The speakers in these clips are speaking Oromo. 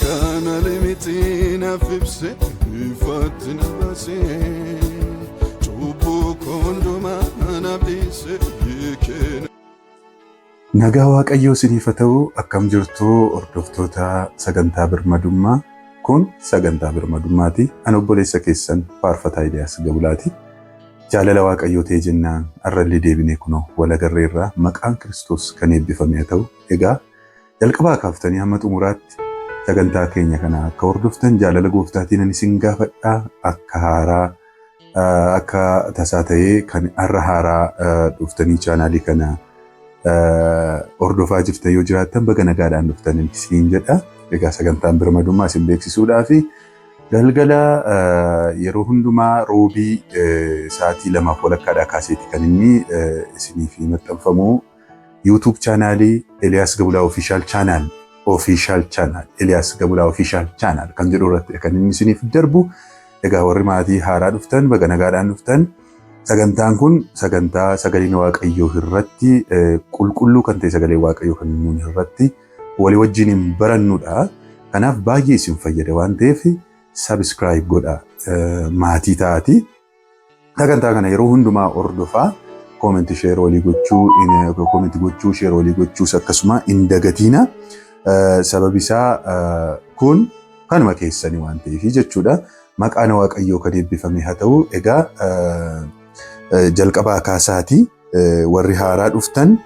Akka miti naaf ibse ifaatti na baase cubbuu koo hundumaa naaf dhiise hiikee. Nagaa Waaqayyoo isiniif haa ta'u. Akkam jirtu hordoftoota sagantaa birmadummaa? Kun sagantaa birmadummaati. Ani obboleessa keessan Faarfataa Iliyaas Gabulaati. Jaalala Waaqayyoo ta'e jennaan har'allee deebinee kunoo wal agarreerraa, maqaan Kiristoos kan eebbifame haa ta'u. Egaa jalqabaa kaaftanii hamma xumuraatti sagantaa keenya kana akka hordoftan jaalala gooftaatiin ani isin gaafadhaa. Akka haaraa, akka tasaa ta'ee kan har'a haaraa dhuftanii chaanaalii kana hordofaa jirtan yoo jiraattan, baga nagaadhaan dhuftan isiniin jedha. Egaa sagantaan birmadummaa isin beeksisuudhaa fi galgala yeroo hundumaa roobii sa'aatii 2:30dhaa kaaseeti kan inni isiniif maxxanfamu. YouTube chaanaalii Eliyaas Gabulaa Official Channel, Official Channel, Eliyaas Gabulaa Official Channel kan jedhu irratti kan inni isiniif darbu. Egaa warri maatii haaraa dhuftan, baga nagaadhaan dhuftan. Sagantaan kun sagantaa sagaleen Waaqayyoo irratti qulqulluu kan ta'e, sagalee Waaqayyoo kan nuun irratti walii wajjin hin barannudha. Kanaaf baay'ee isin fayyada waan ta'eef subscribe godha, maatii ta'aati. Sagantaa kana yeroo hundumaa hordofaa, comment, share walii gochuu, comment gochuu, share walii gochuus akkasuma hin dagatiina. Sababi isaa kun kanuma keessanii waan ta'eef jechuudha. Maqaan Waaqayyoo kan eebbifame haa ta'u. Egaa jalqabaa kaasaatii warri haaraa dhuftan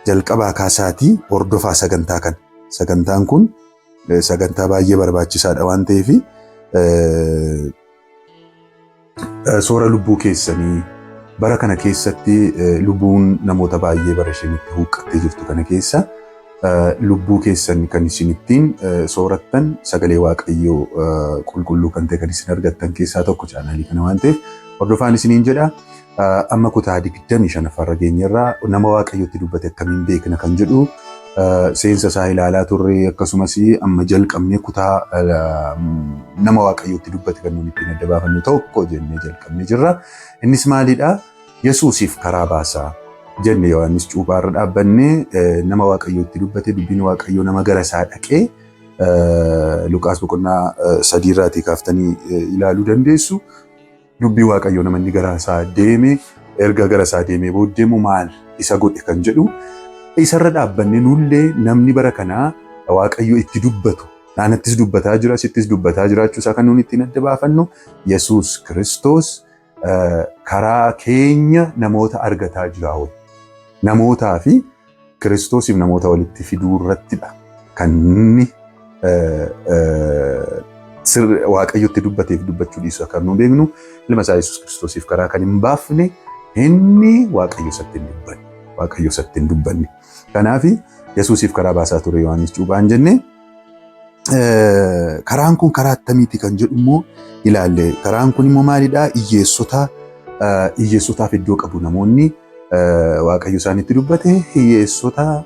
jalqabaa kaasaatii hordofaa sagantaa kana. Sagantaan kun sagantaa baay'ee barbaachisaadha waan ta'eef, soora lubbuu keessanii bara kana keessatti, lubbuun namoota baay'ee bara isheen itti huqqattee jirtu kana keessa, lubbuu keessan kan isin ittiin soorattan, sagalee Waaqayyoo qulqulluu kan ta'e kan isin argattan keessaa tokko chaanaalii kana waan ta'eef hordofaan isiniin jedha. Amma kutaa 25ffaarra geenyerraa, nama Waaqayyotti dubbate akkamiin beekna kan jedhu seensa isaa ilaalaa turre. Akkasumas amma jalqabnee kutaa nama Waaqayyotti dubbate kan nuti ittiin adda baafannu tokko jennee jalqabnee jirra. Innis maalidha? Yesuusiif karaa baasaa jenne. Yohaannis Cuuphaarra dhaabbannee nama Waaqayyotti dubbate, dubbiin Waaqayyoo nama gara isaa dhaqee, Luqaas boqonnaa 3rraatii kaaftanii ilaaluu dandeessu. Dubbii Waaqayyoo nama inni gara isaa deeme, erga gara isaa deemee booddee immoo maal isa godhe kan jedhu isarra dhaabbannee, nullee namni bara kanaa Waaqayyo itti dubbatu naanattis dubbataa jira, sittis dubbataa jiraachuu isaa kan nuti ittiin adda baafannu, Yesuus Kiristoos karaa keenya namoota argataa jira. Namootaa fi Kiristoosiif namoota walitti fiduu irrattidha kan inni Waaqayyotti dubbateef dubbachuu dhiisu akka nu beeknu. Ilma isaa Yesuus Kiristoosiif karaa kan hin baafne inni Waaqayyo isatti hin dubbanne. Waaqayyo isatti hin dubbanne. Kanaaf Yesuusiif karaa baasaa ture Yohaannis Cuuphaan jenne. Karaan kun karaa attamiiti kan jedhu immoo ilaalle. Karaan kun immoo maalidhaa? Hiyyeessota, hiyyeessotaaf iddoo qabu. Namoonni Waaqayyo isaanitti dubbate hiyyeessota,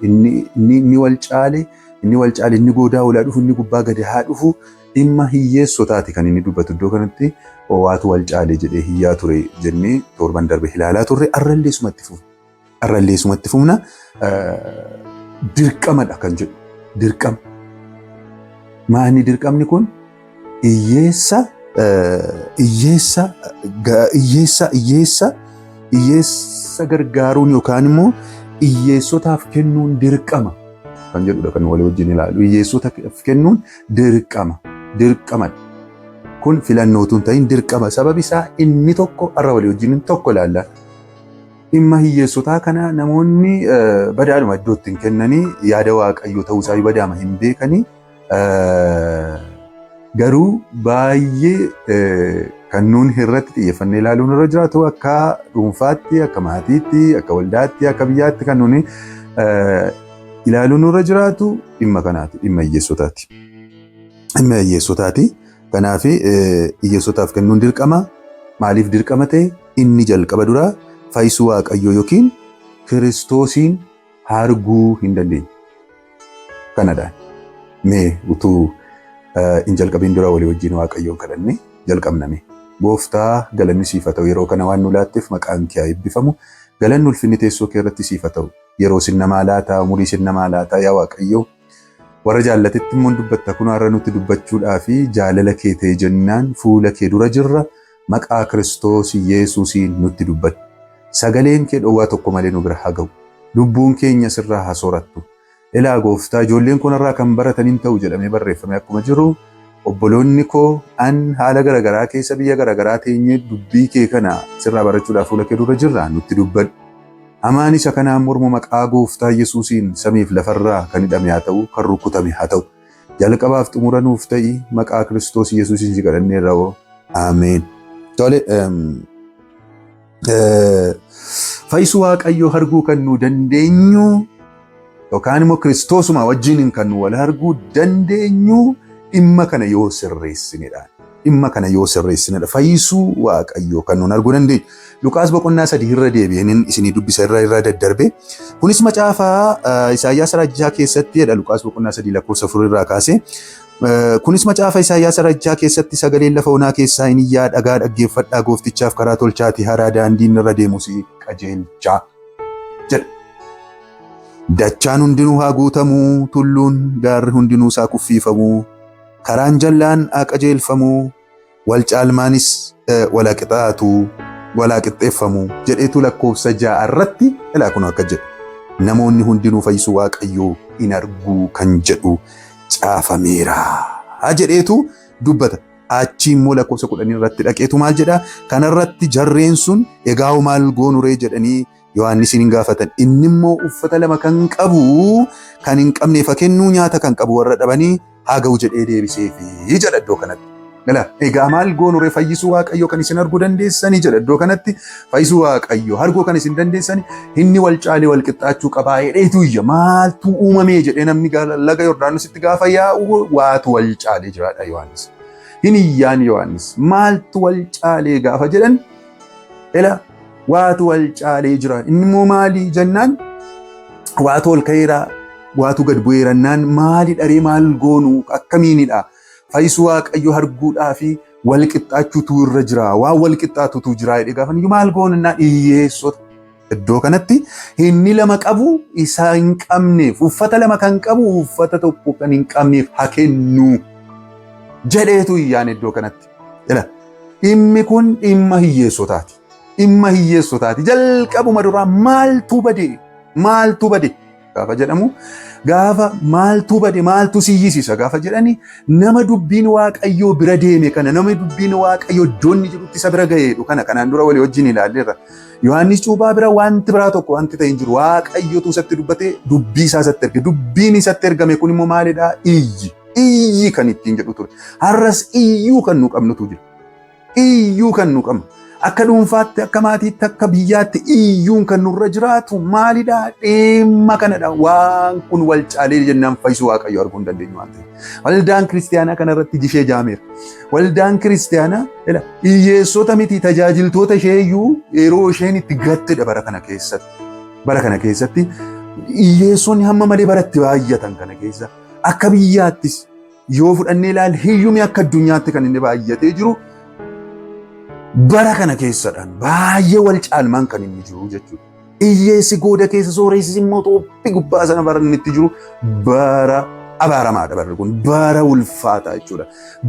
inni wal caale, inni wal caale, inni goodaa olaa dhufu, inni gubbaa gadi haa dhufu, dhimma hiyyeessotaati kan inni dubbatu. Iddoo kanatti waatu wal caale jedhee hiyyaa ture jennee torban darbe ilaalaa turre. Arrallee sumatti fufu. Arrallee sumatti fufna. Dirqamadha kan jedhu. Dirqama. Maanni dirqamni kun? Hiyyeessa, hiyyeessa, hiyyeessa, hiyyeessa, hiyyeessa gargaaruun yookaan immoo hiyyeessotaaf kennuun dirqama kan jedhudha kan walii wajjin ilaalu. Hiyyeessotaaf kennuun dirqama. Dirqamadha. Kun filannootu hin ta'in, dirqama. Sababi isaa inni tokko har'a walii wajjin tokko ilaalla. Dhimma hiyyeessotaa kana namoonni badaadhuma iddoo ittiin kennanii, yaada Waaqayyoo ta'uusaa badaama hin beekanii, garuu baay'ee kan nuun irratti xiyyeeffannee ilaaluun irra jiraatu, akka dhuunfaatti, akka maatiitti, akka waldaatti, akka biyyaatti kan nuuni ilaaluun irra jiraatu dhimma kanaati, dhimma hiyyeessotaati. Dhimma hiyyeessotaati. Kanaaf hiyyeessotaaf kennuun dirqama. Maaliif dirqama ta'e? Inni jalqaba duraa fayyisuu Waaqayyoo yookiin Kiristoosiin arguu hin dandeenye. Kanadhaan mee utuu hin jalqabiin dura walii wajjin Waaqayyoon kadhannee jalqabname. Gooftaa, galanni siif haa ta'u. Yeroo kana waan nu laatteef maqaan kee haa eebbifamu. Galanni ulfinni teessoo kee irratti siif haa ta'u. Yeroo sin namaa laataa, umurii sin namaa laataa, yaa Waaqayyo. Warra jaallatetti immoo dubbatta. Kun har'a nutti dubbachuudhaa fi jaalala kee ta'e jennaan fuula kee dura jirra. Maqaa Kiristoos Yesuusiin nutti dubbadhu. Sagaleen kee dhowwaa tokko malee nu bira haa ga'u. Lubbuun keenya sirraa haa soorattu. Ilaa Gooftaa, ijoolleen kun irraa kan baratan hin ta'u jedhamee barreeffame akkuma jiru, obboloonni koo an haala garaagaraa keessa biyya garaagaraa teenyee dubbii kee kana sirraa barachuudhaaf fuula kee dura jirra, nutti dubbadhu. Hamaan isa kanaan mormu maqaa Gooftaa Yesuusiin samiif lafarraa kan hidhame haa ta'u, kan rukutame haa ta'u. Jalqabaaf xumura nuuf ta'i, maqaa Kiristoos Yesuusiin si kadhanneerra hoo. Ameen. Tole, fayyisuu Waaqayyoo arguu kan nu dandeenyu yookaan immoo Kiristoosuma wajjin kan nu wal arguu dandeenyu dhimma kana yoo sirreessinedha. Dhimma kana yoo sirreessinedha. Fayyisuu Waaqayyoo kan nuun arguu dandeenyu. Luqaas boqonnaa 3 irra deebi'een isinii dubbisa irra daddarbe. Kunis macaafa Isaayyaas raajichaa keessatti jedha, Luqaas boqonnaa 3 lakkoofsa 4 irraa kaasee. Kunis macaafa Isaayyaas raajichaa keessatti, "Sagaleen lafa onaa keessaa hin iyyaa, dhagaa dhaggeeffadhaa, gooftichaaf karaa tolchaati, haraa daandiin irra deemus qajeelchaa" jedha. Dachaan hundinuu haa guutamuu, tulluun gaarri hundinuu isaa kuffiifamuu, karaan jallaan haa qajeelfamuu, wal caalmaanis wal qixaatu, wal qixxeeffamuu jedheetu lakkoofsa 6 irratti ilaa kun akka jedhu. Namoonni hundinuu fayyisuu Waaqayyoo in arguu kan jedhu caafameera jedheetu dubbata. Achi immoo lakkoofsa 10 irratti dhaqeetu maal jedhaa? Kanarratti jarreen sun, "Egaa maal goonuree?" jedhanii Yohaannis hin gaafatan. Inni immoo, "Uffata lama kan qabu kan hin qabneef haa kennuu, nyaata kan qabu warra dhabanii haa ga'u" jedhee deebiseefi jedha iddoo kanatti. Gala, "Egaa maal goonuree fayyisuu Waaqayyoo kan isin arguu dandeessanii?" jedha iddoo kanatti. Fayyisuu Waaqayyoo arguu kan isin dandeessanii inni wal caalee wal qixxaachuu qabaa jedheetu iyya. Maaltu uumamee jedhee namni laga Yordaanositti gaafa yaa'u waatu wal caalee jiraadha Yohaannis. Hin iyyaan Yohaannis, maaltu wal caalee gaafa jedhan, ela waatu wal caalee jira. Inni immoo maali jennaan, waatu ol ka'eera, waatu gad bu'eerannaan, maali dharee, maal goonu, akkamiinidha? Fayyisuu Waaqayyo arguudhaa fi wal qixxaachuutu irra jira. Waan wal qixxaatutu jira jedhee gaafa iyyuu, maal goonannaa, hiyyeessota. Iddoo kanatti inni lama qabu isa hin qabneef, uffata lama kan qabu uffata tokko kan hin qabneef haa kennu jedheetu iyyaan iddoo kanatti. Dhimmi kun dhimma hiyyeessotaati. Dhimma hiyyeessotaati. Jalqabuma duraa maaltu bade? Maaltu bade? Gaafa jedhamu, gaafa maaltu bade, maaltu siyyisiisa gaafa jedhani, nama dubbiin Waaqayyoo bira deeme kana, nama dubbiin Waaqayyoo iddoo inni jirutti isa bira ga'eedhu kana kanaan dura walii wajjin ilaalleerra. Yohaannis Cuuphaa bira wanti biraa tokko wanti ta'e hin jiru. Waaqayyotu isatti dubbate, dubbii isaa isatti erge. Dubbiin isatti ergame kun immoo maalidhaa? Iyyi. Iyyi kan ittiin jedhu ture. Har'as iyyuu kan nu qabnutu jira. Iyyuu kan nu qabnu. Akka dhuunfaatti, akka maatiitti, akka biyyaatti iyyuun kan nurra jiraatu maalidhaa? Dhimma kanadha. Waan kun wal caalee jennaan fayyisuu Waaqayyo arguu hin dandeenyu waan ta'eef. Waldaan kiristiyaanaa kanarratti jishee jaameera. Waldaan kiristiyaanaa hiyyeessota miti, tajaajiltoota ishee iyyuu yeroo isheen itti gattedha bara kana keessatti. Bara kana keessatti hiyyeessonni hamma malee baratti baay'atan kana keessa, akka biyyaattis yoo fudhannee ilaalle, hiyyumni akka addunyaatti kan inni baay'atee jiru bara kana keessadhaan baay'ee wal caalmaan kan inni jiru jechuudha. Hiyyeessi gooda keessa, sooressi immoo xoophii gubbaa sana bara inni itti jiru, bara abaaramaadha barri kun, bara ulfaataa jechuudha.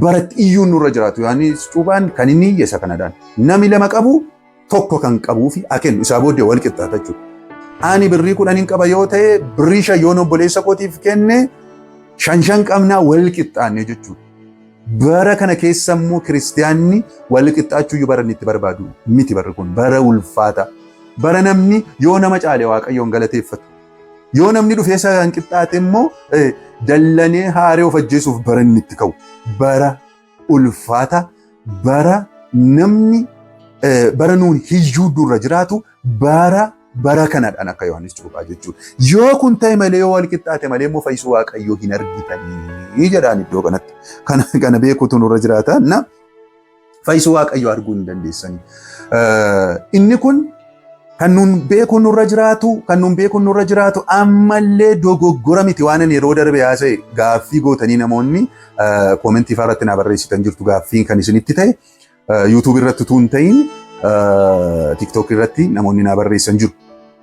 Bara iyyuun nurra jiraatu. Yohaannis Cuuphaan kan inni iyye isa kanadhaan. Nami lama qabu tokko kan qabuu fi haa kennu, isaa booddee wal qixxaata jechuudha. Ani birrii 10 qaba yoo ta'e, birrii 5 yoon obboleessa kootiif kenne, shan shan qabnaa, wal qixxaanne jechuudha. Bara kana keessa immoo kiristiyaanni wal qixxaachuu iyyuu bara inni itti barbaadu miti barri kun, bara ulfaata. Bara namni yoo nama caale Waaqayyoon galateeffatu. Yoo namni dhufee isa kan qixxaate immoo dallanee haaree of ajjeesuuf bara inni itti ka'u. Bara ulfaata, bara namni bara nuun hiyyuu durra jiraatu bara kanadhaan akka Yohaannis Cuuphaa jechuudha. Yoo kun ta'e malee, yoo wal qixxaate malee immoo fayyisuu Waaqayyoo hin argitanii jedhaan iddoo kanatti. Kana beekuutu nurra jiraata. Na fayyisuu Waaqayyoo arguu hin dandeessanii. Inni kun kan nuun beekuun nurra jiraatu, kan nuun beekuun nurra jiraatu ammallee dogoggora miti. Waan ani yeroo darbe haasa'e gaaffii gootanii namoonni koomentii fa'aa irratti naa barreessitan jirtu, gaaffiin kan isinitti ta'e YouTube irratti utuu hin ta'in TikTok irratti namoonni naa barreessan jiru.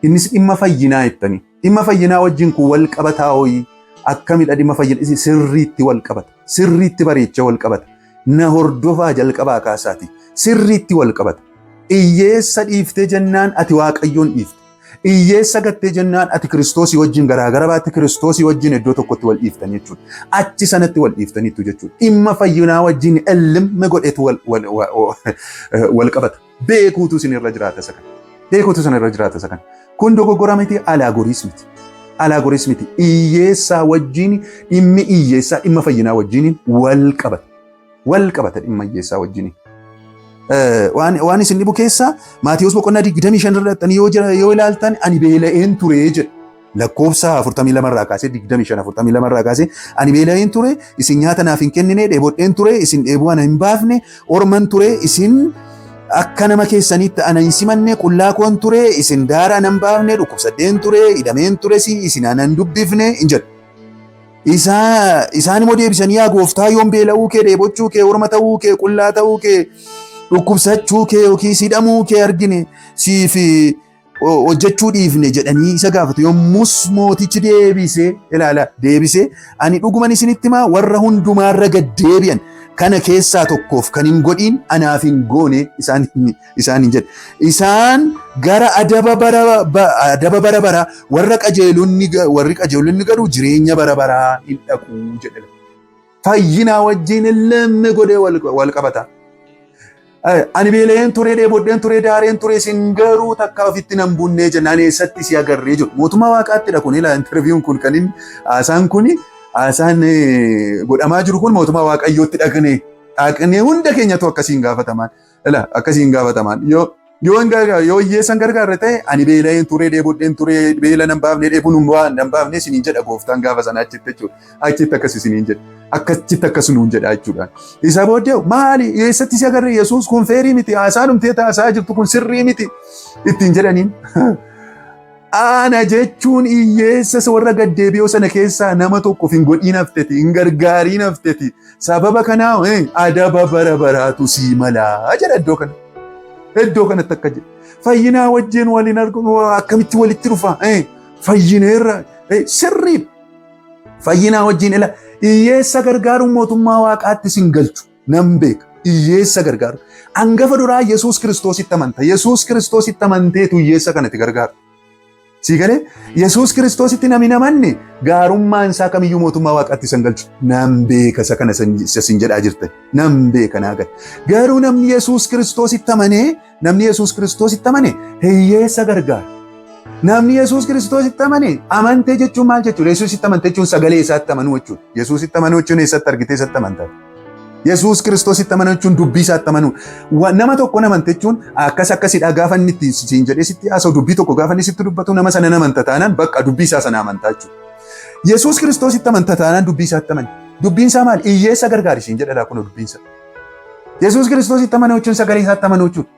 Innis dhimma fayyinaa jettanii. Dhimma fayyinaa wajjin kun wal qabataa hoyi. Akkamidha dhimma fayyina sirriitti wal qabata. Sirriitti bareecha wal qabata. Na hordofaa jalqabaa kaasaati. Sirriitti wal qabata. Hiyyeessa dhiiftee jennaan ati Waaqayyoon dhiifte. Hiyyeessa gattee jennaan ati Kiristoosii wajjin garaagara baatte, Kiristoosii wajjin iddoo tokkotti wal dhiiftan jechuudha. Achi sanatti wal dhiiftaniitu jechuudha. Dhimma fayyinaa wajjin ellimmi godhetu wal qabata. Beekuutu isin irra jiraata isa kana. Beekuutu isin irra jiraata isa kana. Kun dogoggora miti, allegory s miti. Allegory s miti. Hiyyeessaa wajjin, dhimmi hiyyeessaa dhimma fayyinaa wajjin wal qabata. Wal qabata dhimma hiyyeessaa wajjin. Waan isin dhibu keessaa Maatiyus boqonnaa 25 irra yoo ilaaltan, "Ani beela'een ture" jedha. Lakkoofsa 42 irraa kaasee, 25 42 irraa kaasee, "Ani beela'een ture, isin nyaata naaf hin kennine; dheebodheen ture, isin dheebuu ana hin baafne; orman ture, isin akka nama keessanitti ana hin simanne; qullaa koon ture, isin daara ana hin baafne; dhukkubsadheen ture, hidhameen ture, isin ana hin dubbifne" hin jedhu. Isaan immoo deebisanii, "Yaa gooftaa, yoom beela'uu kee, dheebochuu kee, orma ta'uu kee, qullaa ta'uu kee, dhukkubsachuu kee yookiis hidhamuu kee argine siif hojjechuu dhiifne?" jedhanii isa gaafatu. Yommus mootichi deebisee, ilaala, deebisee, "Ani dhuguman isinitti himaa, warra hundumaarra gad deebi'an kana keessaa tokkoof kan hin godhiin anaaf hin goone" isaan hin jedhe. Isaan gara adaba bara bara, warri qajeelonni garuu jireenya bara baraa hin dhaqu jedhe. Fayyinaa wajjin lamme godhee wal qabata. "Ani beela'een ture, dheebodheen ture, daareen ture, isin garuu takka ofitti nan bunnee" jennaan, "Eessatti si agarree?" jiru. Mootummaa waaqaattidha kun. Ilaa, interview n kun kan inni haasaan kun, haasaan godhamaa jiru kun, mootummaa waaqayyootti dhaqnee hunda keenyatu akkasiin gaafatamaan. Ilaa, akkasiin gaafatamaan. Yoo hiyyeessan gargaarre ta'e, "Ani beela'een ture, dheebodheen ture, beela nan baafne, dheebuu nan baafne" isiniin jedha gooftaan gaafa sana achitti jechuudha. Achitti akkas isiniin jedha. Akkasitti akkas nuun jedha jechuudha. Isa booddee maali, "Eessatti si agarre Yesuus? Kun fair miti, haasaa dhumtee taasaa jirtu kun sirrii miti" ittiin jedhaniin. "Ana jechuun hiyyeessa warra gaddeebi'oo sana keessaa nama tokkoof hin godhiin hafteti, hin gargaariin hafteti. Sababa kanaa adaba bara baraatu sii malaa" jedha iddoo kana. Iddoo kanatti akka jedha. Fayyinaa wajjin waliin argamu akkamitti walitti dhufa? Fayyineerra sirriidha. Fayyinaa wajjin, ila, hiyyeessa gargaaruun mootummaa waaqaatti sin galchu nan beeka. Hiyyeessa gargaaru. Hangafa duraa Yesuus Kiristoositti amanta. Yesuus Kiristoositti amanteetu hiyyeessa kanatti gargaaru. Sii galee? Yesuus Kiristoositti namni namanne gaarummaan isaa kamiyyuu mootummaa waaqaatti isan galchu. Nan beeka, isa kana isa sin jedhaa jirtan. Nan beeka, naa gala. Garuu namni Yesuus Kiristoositti amanee, namni Yesuus Kiristoositti amane hiyyeessa gargaara. Namni Yesuus Kiristoositti amane, amantee jechuun maal jechuudha? Yesuusitti amantee jechuun sagalee isaatti amanuu jechuudha. Yesuusitti amanuu jechuun eessatti argitee isatti amantaa? Yesuus Kiristoositti amanuu jechuun dubbii isaatti amanuu. Nama tokko amante jechuun akkas akkasidha gaafa inni itti siin jedhee sitti haasa'u, dubbii tokko gaafa inni sitti dubbatu, nama sana amanta taanaan bakka dubbii isaa sana amantaa jechuudha. Yesuus Kiristoositti amanta taanaan dubbii isaatti amani. Dubbiin isaa maal? "Hiyyeessa gargaari" siin jedha kun dubbiin isaa. Yesuus Kiristoositti amanuu jechuun sagalee isaatti amanuu jechuudha.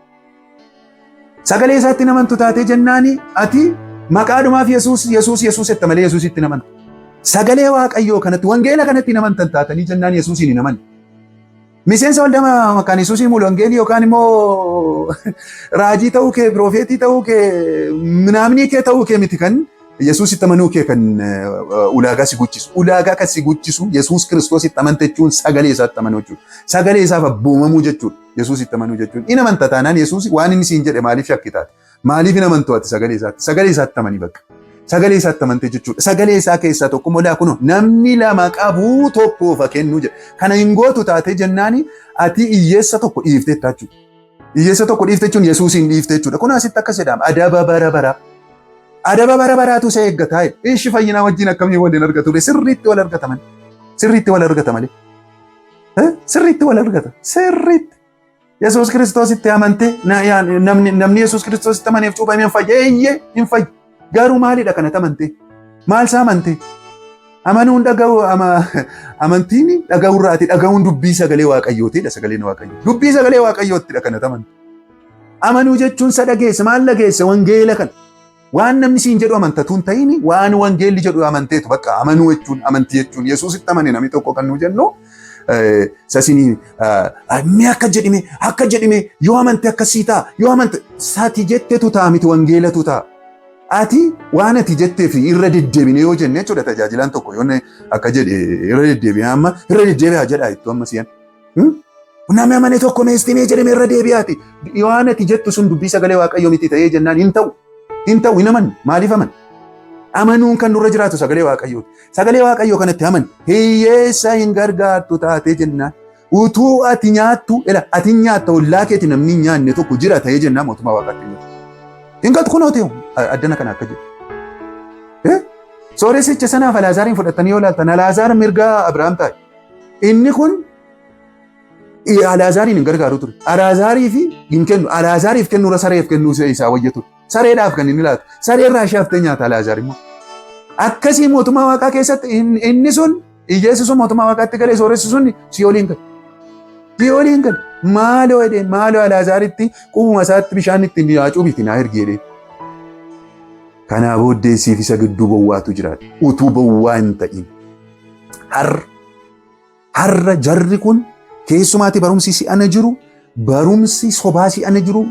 Sagalee isaatti namantu taatee jennaani ati maqaadhumaaf Yesuus, Yesuus, Yesuus jetta malee Yesuusitti namantu. Sagalee Waaqayyoo kanatti, wangeela kanatti namantan taatanii jennaan Yesuusiin hin amanne. Miseensa waldaa maqaan Yesuusii mulu wangeelii yookaan immoo raajii ta'uu kee, prophet ta'uu kee, minaamnii kee ta'uu kee miti kan Yesuusitti amanuu kee kan ulaagaa si guchisu. Ulaagaa kan si guchisu Yesuus Kiristoositti amante jechuun sagalee isaatti amanuu jechuudha. Sagalee isaaf abboomamuu jechuudha. Yesuusitti amanuu jechuun. In amanta taanaan Yesuus waan inni siin jedhe maaliif shakkitaate? Maaliif hin amantu ati sagalee isaatti? Sagalee isaatti amanii bakka. Sagalee isaatti amante jechuudha. Sagalee isaa keessaa tokko immoo kunoo, "Namni lama qabu tokkoof haa kennu" jedha. Kana hin gootu taatee jennaani ati hiyyeessa tokko dhiiftee jechuudha. Hiyyeessa tokko dhiifte jechuun Yesuusiin dhiifte jechuudha. Kun asitti akkas jedhama. Adaba bara bara. Adaba bara baraatu isa eeggataa. Ishi, fayyinaa wajjin akkamii waliin argatu? Sirriitti wal argata malee. Sirriitti wal argata malee. Sirriitti wal argata. Sirriitti. Yesuus Kiristoositti amantee, namni Yesuus Kiristoositti amaneef cuuphamee hin fayya. Eeyyee, hin fayya. Garuu maalidha kanatti amantee? Maal isaa amantee? Amanuun dhaga'u, amantiin dhaga'urraati, dhaga'uun dubbii sagalee waaqayyootiidha, sagaleen waaqayyoo. Dubbii sagalee waaqayyoottidha kanatti amantu. Amanuu jechuun sa dhageesse, maal dhageesse? Wangeela kana. Waan namni siin jedhu amantatu hin ta'in, waan wangeelli jedhu amanteetu bakka amanuu jechuun, amantii jechuun Yesuusitti amane namni tokko kan nu jennu sasinii mee akka jedhime, akka jedhime, yoo amante akkasii ta'a, yoo amante sati jettetu ta'a miti, wangeelatu ta'a. Ati waan ati jetteef irra deddeebine yoo jenne jechuudha tajaajilaan tokko yoo akka jedhe irra deddeebi'ee amma irra deddeebi'aa jedhaa jettu amma si'an. Namni amane tokko meestimee jedhame irra deebi'aati. Waan ati jettu sun dubbii sagalee Waaqayyoo miti ta'ee jennaan hin ta'u. Hin ta'u, hin amannu. Maaliif amanna? Amanuun kan nurra jiraatu sagalee Waaqayyooti. Sagalee Waaqayyoo kanatti amani. Hiyyeessa hin gargaartu taatee jennaan. Utuu ati nyaattu, ila ati hin nyaatta, ollaa keeti namni hin nyaanne tokko jira ta'ee jennaan mootummaa Waaqaatti hin galtu. Hin galtu, kunoo ta'u addana kana akka jedhu. Sooressicha sanaaf Alaazaariin fudhatanii yoo ilaaltan, Alaazaar mirga Abiraam taa'e. Inni kun Alaazaariin hin gargaaru ture. Alaazaariif hin kennu. Alaazaariif kennuura sareef kennuu isaa wayya ture. Sareedhaaf kan inni laatu. Sareerraa ishee haftee nyaata Alaazaar immoo. Akkasii mootummaa Waaqaa keessatti inni sun, hiyyeessi sun mootummaa Waaqaatti galee, sooressi sun si'ooliin gale. Si'ooliin gale. Maaloo jedheen, maaloo Alaazaaritti qubuma isaatti bishaan ittiin yaa cuubiti naa ergi jedheen. Kanaa booddee siif isa gidduu bowwaatu jiraata. Utuu bowwaa hin ta'in. Har'a jarri kun keessumaatti barumsi si'ana jiru, barumsi sobaa si'ana jiru,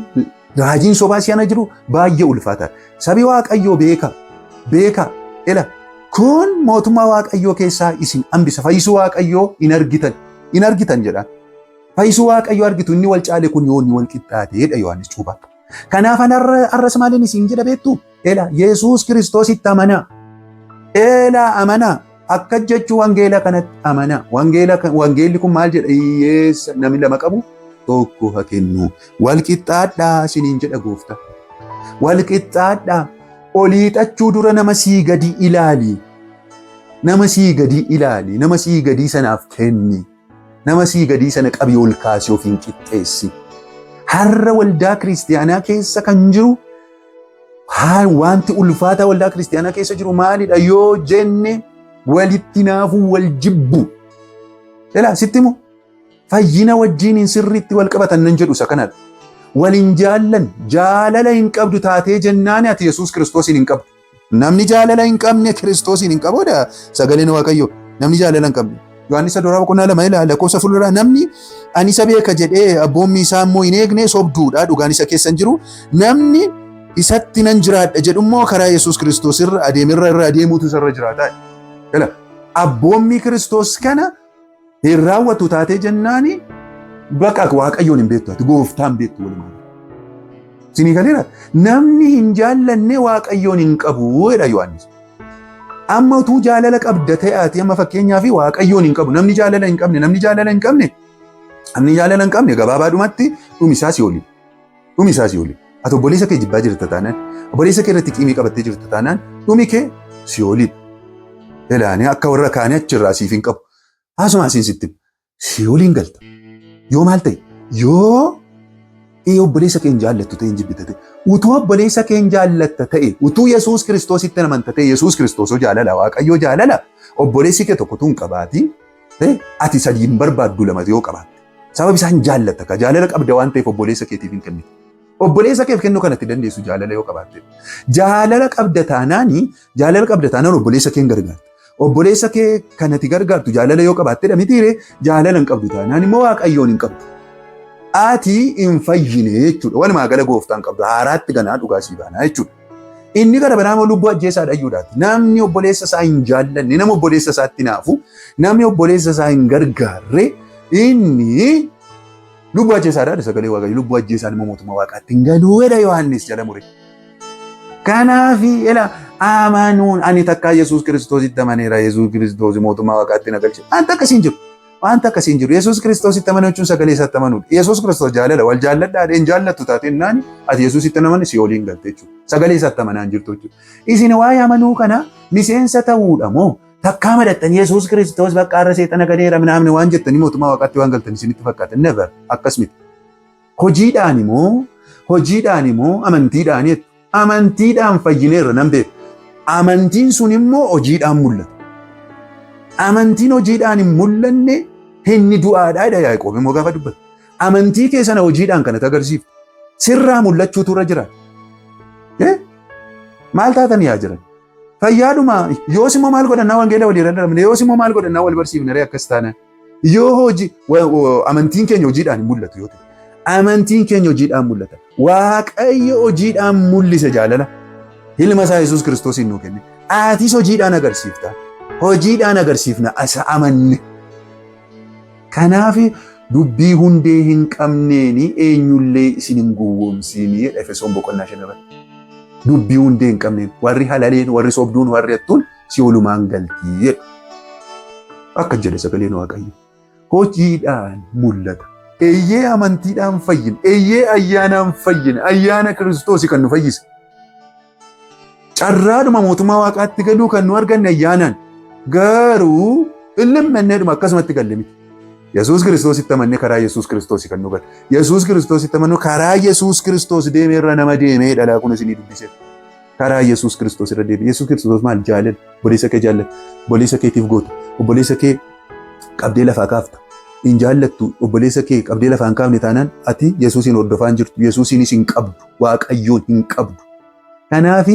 raajiin sobaa si'ana jiru baay'ee ulfaataadha. Sabi Waaqayyoo beeka, beeka, ila kun mootummaa Waaqayyoo keessaa isin hambisa. Fayyisuu Waaqayyoo hin argitan, hin argitan jedha. Fayyisuu Waaqayyoo argitu inni wal caale kun yoo inni wal qixxaateedha Yohaannis Cuuphaa. Kanaaf har'as maaliin isin jedha beektu? Ela Yesuus Kiristoositti amanaa. Ela amanaa. Akka jechuu wangeela kanatti amanaa. Wangeelli kun maal jedha? Hiyyeessa namni lama qabu tokko haa kennu. Wal qixxaadhaa isiniin jedha gooftaa. Wal qixxaadhaa. Oliixachuu dura nama sii gadi ilaali. Nama sii gadi ilaali. Nama sii gadii sanaaf kenni. Nama sii gadii sana qabii ol kaasii ofiin qixxeessi. Har'a waldaa kiristiyaanaa keessa kan jiru, wanti ulfaataa waldaa kiristiyaanaa keessa jiru maalidha yoo jenne, walitti naafuu, wal jibbu. Ilaa, sitti himu, fayyina wajjin hin sirriitti wal qabatan nan jedhu isa kanadha. Wal hin jaallan, jaalala hin qabdu taatee jennaan ati Yesuus Kiristoosiin hin qabdu. Namni jaalala hin qabne Kiristoosiin hin qabudha sagaleen Waaqayyoo. Namni jaalala hin qabne. Yohaannis duraa boqonnaa 2 ilaala lakkoofsa fuulduraa, namni ani isa beeka jedhee abboommi isaa immoo hin eegne sobduudha, dhugaan isa keessa hin jiru. Namni isatti nan jiraadha jedhu immoo karaa Yesuus Kiristoos irra adeemirra irra adeemuutu isarra jiraata. Ila abboommii Kiristoos kana hin raawwatu taatee jennaani baqa Waaqayyoon hin beektu, ati gooftaa hin beektu walumaa. Isinii galeera, namni hin jaallanne Waaqayyoon hin qabu jedha Yohaannis. Amma utuu jaalala qabda ta'e ati amma fakkeenyaaf Waaqayyoon hin qabu. Namni jaalala hin qabne, namni jaalala hin qabne, namni jaalala hin qabne gabaabaadhumatti dhumi isaa si'ooli. Dhumi isaa si'ooli. Ati obboleessa kee jibbaa jirta taanaan, obboleessa kee irratti qiimii qabattee jirta taanaan, dhumi kee si'oolidha. Ilaanii akka warra kaanii achirraa siif hin qabu. Haasuma asiin sitti si'ooliin galta. Yoo maal ta'e? Yoo obboleessa kee hin jaallattu ta'e, hin jibbita ta'e, utuu obboleessa kee hin jaallatta ta'e, utuu Yesuus Kiristoositti amanta ta'e, Yesuus Kiristoosoo jaalala, Waaqayyoo jaalala, obboleessi kee tokko tun qabaatiin ati sadii hin barbaaddu, lama yoo qabaatte. Sababa isaan jaallatta ka jaalala qabda waan ta'eef obboleessa keetiif hin kennitu. Obboleessa keef kennuu kanatti dandeessu jaalala yoo qabaatte. Jaalala qabda taanaani, jaalala qabda taanaan obboleessa kee hin gargaarta. Obboleessa kee kanatti gargaartu jaalala yoo qabaatte mitiire? Jaalala hin qabdu taanaan immoo Waaqayyoon hin qabdu. Ati hin fayyine jechuudha. Walumaa gala gooftaan qabdu haaraatti ganaa dhugaa sii baanaa jechuudha. Inni gara biraa immoo lubbuu ajjeesaadha iyyuudhaati. Namni obboleessa isaa hin jaallanne, nama obboleessa isaatti naafu, namni obboleessa isaa hin gargaarre inni lubbuu ajjeesaadha. Sagalee Waaqayyo lubbuu ajjeesaan immoo mootummaa Waaqaatti hin galuu jedha Yohaannis jala mure. Kanaaf ila amanuun ani takkaa Yesuus Kiristoositti amaneera, Yesuus Kiristoos mootummaa Waaqaatti na galche. Wanta akkasii hin jiru. Wanta akkasii hin jiru. Yesuus Kiristoositti amanuu jechuun sagalee isaatti amanuudha. Yesuus Kiristoos jaalala, wal jaalladhaa hin jaallattu taateen naani ati Yesuusitti amane si'ooliin galte jechuudha. Sagalee isaatti amanaa hin jirtu jechuudha. Isin waa'ee amanuu kana miseensa ta'uudha moo takkaa madattanii Yesuus Kiristoos bakka har'a seexana gadeera minaamne waan jettanii mootummaa Waaqaatti waan galtan isinitti fakkaata? Never, akkas miti. Hojiidhaan immoo amantiidhaan jettu. Amantiidhaan fayyineerra nan beeku. Amantiin sun immoo hojiidhaan mul'ata. Amantiin hojiidhaan hin mul'anne inni du'aadhaa jedha Yaaqoob immoo gaafa dubbatu. Amantii kee sana hojiidhaan kanatti agarsiiftu. Sirraa mul'achuutu irra jira. Maal taatan yaa jiran? Fayyaadhuma yoos immoo maal godhannaa wangeela walii irra darbine, yoos immoo maal godhannaa wal barsiifne ree akkas taanaan? Yoo hojii amantiin keenya hojiidhaan hin mul'atu yoo ta'e. Amantiin keenya hojiidhaan mul'ata. Waaqayyo hojiidhaan mul'isa jaalala. Ilma isaa Yesuus Kiristoosiin nuu kenne. Atis hojiidhaan agarsiifta. Hojiidhaan agarsiifna isa amanne. Kanaaf dubbii hundee hin qabneeni eenyullee isin hin gowwoomsiinii jedha Efesoon boqonnaa 5 irratti. Dubbii hundee hin qabneen warri halaleen, warri sobduun, warri hattuun si olumaan galtii jedha. Akka jedhe sagaleen Waaqayyo. Hojiidhaan mul'ata. Eeyyee amantiidhaan fayyina. Eeyyee ayyaanaan fayyina. Ayyaana Kiristoosi kan nu fayyise. Carraadhuma mootummaa Waaqaatti galuu kan nu arganne ayyaanaan. Garuu illimmanneedhuma akkasumatti galle miti. Yesuus Kiristoositti amannee karaa Yesuus Kiristoosi kan nu galle. Yesuus Kiristoositti amannu karaa Yesuus Kiristoos deemee irra nama deemee dhalaa kun isinii dubbise. Karaa Yesuus Kiristoos irra deeme. Yesuus Kiristoos maal jaalala? Obboleessa kee jaallata. Obboleessa keetiif goota. Obboleessa kee qabdee lafaa kaafta. Hin jaallattu obboleessa kee qabdee lafaa hin kaafne taanaan ati Yesuusiin hordofaa hin jirtu. Yesuusiinis hin qabdu. Waaqayyoon hin qabdu. Kanaaf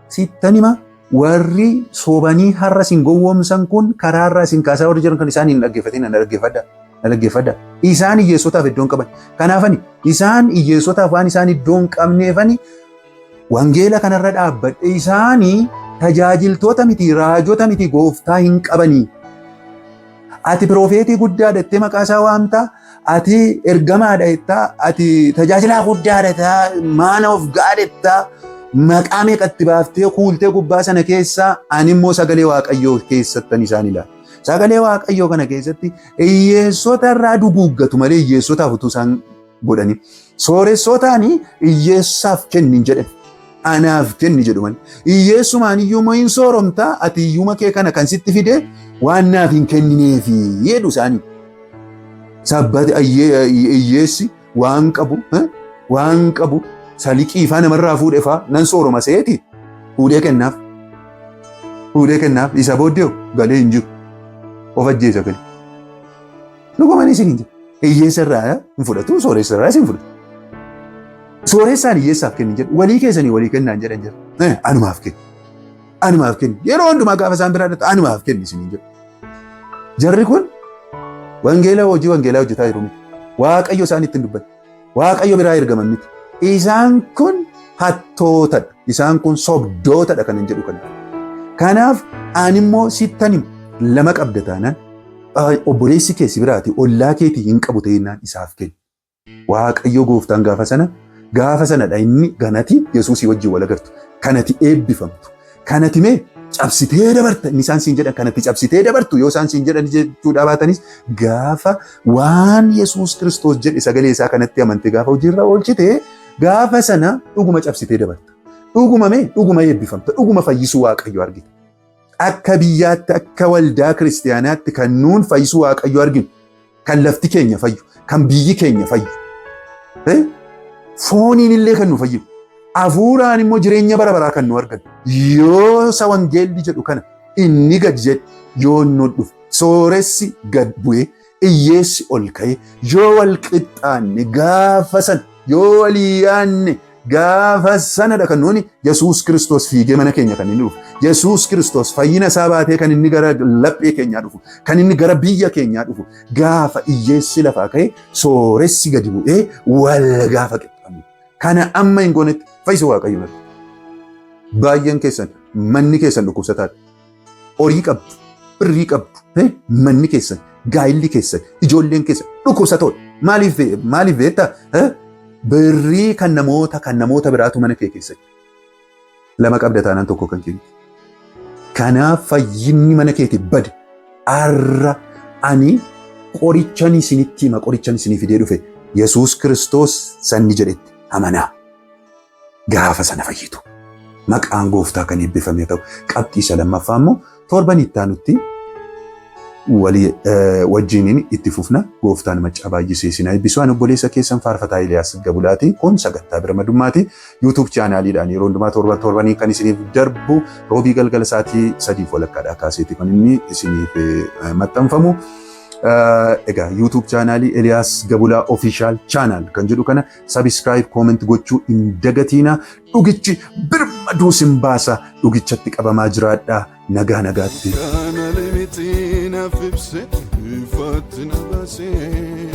sittan hima, warri sobanii har'a isin gowwoomsan kun karaarraa isin kaasaa warri jiran kan isaan hin dhaggeeffatin na dhaggeeffadha. Na dhaggeeffadha. Isaan hiyyeessotaaf iddoo hin qaban. Kanaafani isaan hiyyeessotaaf waan isaan iddoo hin qabneefani wangeela kanarra dhaabbadhe. Isaanii tajaajiltoota miti, raajota miti, gooftaa hin qabanii. Ati piroofeetii guddaadha jettee maqaa isaa waamtaa, ati ergamaadha jettaa, ati tajaajilaa guddaadha jettaa, man of God jettaa, maqaa meeqatti baaftee kuultee gubbaa sana keessaa ani immoo sagalee Waaqayyoo keessattan isaan ilaala. Sagalee Waaqayyoo kana keessatti hiyyeessota irraa duguuggatu malee hiyyeessotaaf utuu isaan godhanii sooressotaan hiyyeessaaf kenni hin jedhan. Anaaf kenni jedhu malee. Hiyyeessumaan iyyuu immoo hin sooromtaa, ati hiyyuma kee kana kan sitti fide waan naaf hin kennineefi jedhu isaanii. Sabbati hiyyeessi waan qabu saliqii faa namarraa fuudhe faa nan sooroma seeti fuudhee kennaaf. Fuudhee kennaaf, isa booddee galee hin jiru. Of ajjeesa galee. Dhugumaan isin hin jiru. Hiyyeessa irraa hin fudhatu, sooressa irraa hin fudhatu. Sooressaan hiyyeessaaf kenni jedhu, walii keessanii walii kennaan jedhan jedhu. Anumaaf kenni. Anumaaf kenni. Yeroo hundumaa gaafa isaan biraa dhaqxu anumaaf kenni isin hin jedhu. Jarri kun wangeela hojii wangeelaa hojjetaa jiru miti. Waaqayyo isaan ittiin dubbate. Waaqayyo biraa ergaman miti. Isaan kun hattootadha. Isaan kun sobdootadha kan hin jedhu kana. Kanaaf ani immoo sittan hima, lama qabda taanaan obboleessi kee si biraati ollaa keetii hin qabu ta'ennaan isaaf kenni. Waaqayyo gooftaan gaafa sanadha inni ganati Yesuusii wajjin wal agartu. Kanati eebbifamtu. Kanati mee cabsitee dabarta inni isaan siin jedhan, kanatti cabsitee dabartu yoo isaan siin jedhan jechuudha baatanis, gaafa waan Yesuus Kiristoos jedhe sagalee isaa kanatti amante, gaafa hojiirra oolchite, gaafa sana dhuguma cabsitee dabarta. Dhuguma mee dhuguma eebbifamta. Dhuguma fayyisuu Waaqayyo argita. Akka biyyaatti, akka waldaa kiristaanaatti kan nuun fayyisuu Waaqayyo arginu, kan lafti keenya fayyu, kan biyyi keenya fayyu, fooniin illee kan nu fayyu, hafuuraan immoo jireenya bara baraa kan nu argannu yoo isa wangeelli jedhu kana inni gad jedhe, yoo nu dhufe, sooressi gad bu'ee hiyyeessi ol ka'e, yoo wal qixxaanne gaafa sana, yoo walii yaanne gaafa sanadha kan nuuni Yesuus Kiristoos fiigee mana keenya kan inni dhufu. Yesuus Kiristoos fayyina isaa baatee kan inni gara laphee keenyaa dhufu, kan inni gara biyya keenyaa dhufu, gaafa hiyyeessi lafaa ka'e sooressi gadi bu'ee wal gaafa qixxaannu. Kana amma hin goonetti fayyisa Waaqayyo natti. Baay'een keessan manni keessan dhukkubsataadha. Horii qabdu, birrii qabdu, manni keessan, gaa'illi keessan, ijoolleen keessan dhukkubsatoodha. Maaliif beektaa? Birrii kan namoota biraatu mana kee keessatti. Lama qabda taanaan tokko kan keeti. Kanaaf fayyinni mana keeti bade. Arra ani qorichan isinitti hima, qorichan isinii fidee dhufe. Yesuus Kiristoos sanni jedhetti amanaa. Gaafa sana fayyitu. Maqaan gooftaa kan eebbifame ta'u. Qabxii isa lammaffaa immoo torban itti aanutti walii wajjiniin itti fufna. Gooftaan maccaa baay'isee isin eebbisu. Ani obboleessa keessan faarfataa Eeliyaas Gabulaati. Kun sagantaa birmadummaati. YouTube chaanaaliidhaan yeroo hundumaa torban torbanii kan isiniif darbu, roobii galgala sa'aatii 3:30dhaa kaaseeti kan inni isiniif maxxanfamu. Egaa YouTube chaanaalii Eliyaas Gabulaa Official Channel kan jedhu kana subscribe, comment gochuu hin dagatiina. Dhugichi birmaduu sin baasa. Dhugichatti qabamaa jiraadha. Nagaa nagaatti. Kana limiti naaf ibse, ifaatti na baasee.